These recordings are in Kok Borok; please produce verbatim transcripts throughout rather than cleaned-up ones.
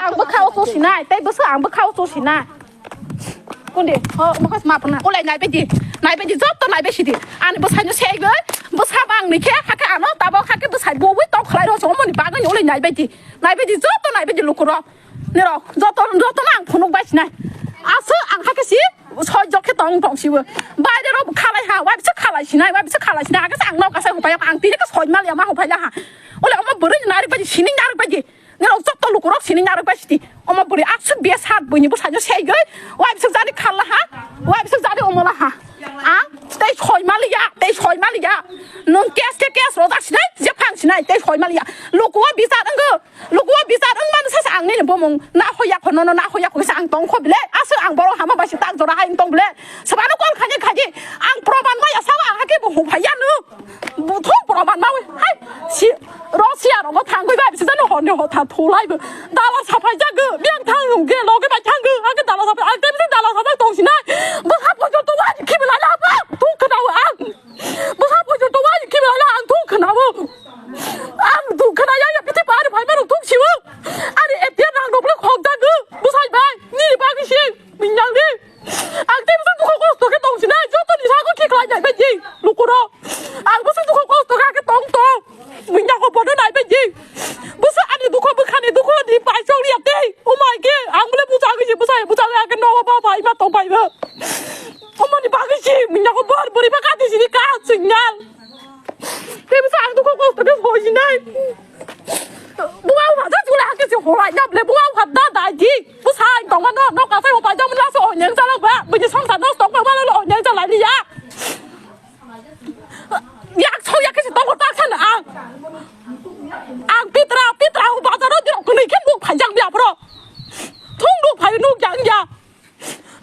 Bwkha o chusinai, tei bwswk ang bwkha o chusinai. Kundi, ho, mokos ma puna. Ulai nai bedi, nai bedi, joto nai bedi sidi. Ani bwsai no sei goi, bwsa bang ni khe, hake ano, tabo hake bwsai bo wi tong khlai ro, so moni bagwi ulai nai bedi. Nai bedi, joto nai bedi lukuro. Nero, joto, joto nang phunuk bai sinai. Asu ang hake si, soi jok khe tong tong sibo. Bai de ro khalai ha, wai bisa khalai sinai, wai bisa khalai sinai. Hake ang nok asai hupai, ang tini ka soi mal ya ma hupai la ha. Ulai omo bwrwi nai bedi, sining nai bedi. Nirok joto lukurok sini narwk bai sidi. Omo bwrwi aksuk biya sat buini bwsai no sei goi. Wai bisuk jani khalla ha. Wai bisuk jani omola ha. Ang tei soi maliya, tei soi maliya. Nung kes ke kes rojak sinai, je phang sinai, tei soi maliya. Lukuo bisar wnggo. Lukuo bisar wng mano sasa ang nini bumung. Na hoya kho nono, na hoya kho kisa ang tong kho bile. Asuk ang borok hama bai si tak jora hai tong bile. Sabano kol khaji khaji. Ang proman maya sao ang hake bo huphai ya nu. Buthung proman mawi. Hai, si, Russia rogo thangwi bai, bisa jani horni hotha thulai bo. Dala saphai jago, biang thang ge loge bai thango. Ake dala saphai, ake bisa dala saphai tong sinai. Bwsa poito to wai khibi lai la ba. Thung khnawo ang. Bwsa poito to wai khibi lai la ang thung khnawo. Ang thung khna ya ya piti par phai maru thung siwo. Ani etiya nang doble khok jago. Bwsai bai, ni bagwi si. Minjang di. Ang tei bisa dukha kosto khe tong sinai, joto ni sago khe khlai nai bai di. Lukuro. Ang bisa dukha kosto khe khe tong tong. Minjang ko bodo nai bai di. Bisa ani dukha bwkhani dukha di pai chong ri ate. O mai khe ang bole bucha gi bucha bucha ga khe no ba bai ma tong bai ba. O mani bagwi si minjang ko bor buri ba ka di sini ka signal. Tei bwsa ang dukha kosto khe hoi sinai. Buma buma da chula hake se hoi na ble buma buma da dai di. Bwsa ang tongma no no kasai hoi paida mun laso hoi neng chalak ba. Bini songsa no tong ba lo hoi neng chalai ya. Yak so yak se tong tak san ang. Ang pitra pitra ho bazar ro dirok kuni khe buk phaijak bi apro. Thung nuk phai nuk yang ya.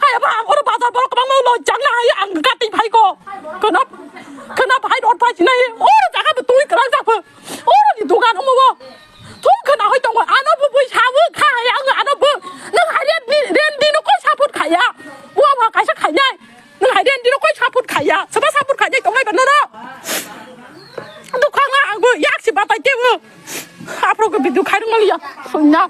Hai ba ang oro bazar borok kwbangma ulo jangna hai ang gati phai ko. Kena kena phai rot phai sinai oro jaga bo twi kwrang jak pho. Oro ni dogan omo bo. Thung kena hoi tongo ano bo bui sabu kha hai ang ano bo. Nang hai ren di ren di no koi support khaya. Bo ba kaisa khainai. Nang hai ren di no koi support khaya. Soba support khainai tongai ba no no. Dukhang ang bo yak si batai te bo. Aphro ko bidu khairung maliya. Sunya.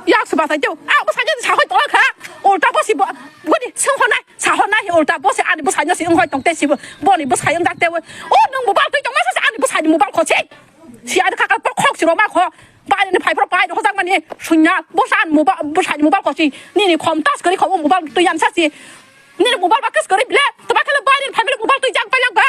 Yak se basai teo. A bwsai ni sahoi tong kha. Ulta bosi bo. Boni sung honai. Sahonai ulta bosi ani bwsai no si wng hoi tong te si bo. Boni bwsai wng dak te bo. O nung mobile twi tong masa ani bwsai ni mobile ko si. Si ani kakal pok khok si roma kho. Bai ni phai phro pai no hojak mani. Sunya. Bwsa ani mobile bwsai ni mobile ko si. Nini khom tas kari khom mobile twi yan sa si. Nini mobile ba kas kari ble. Tama khala bai ni phai ble mobile twi jak bai lak ba.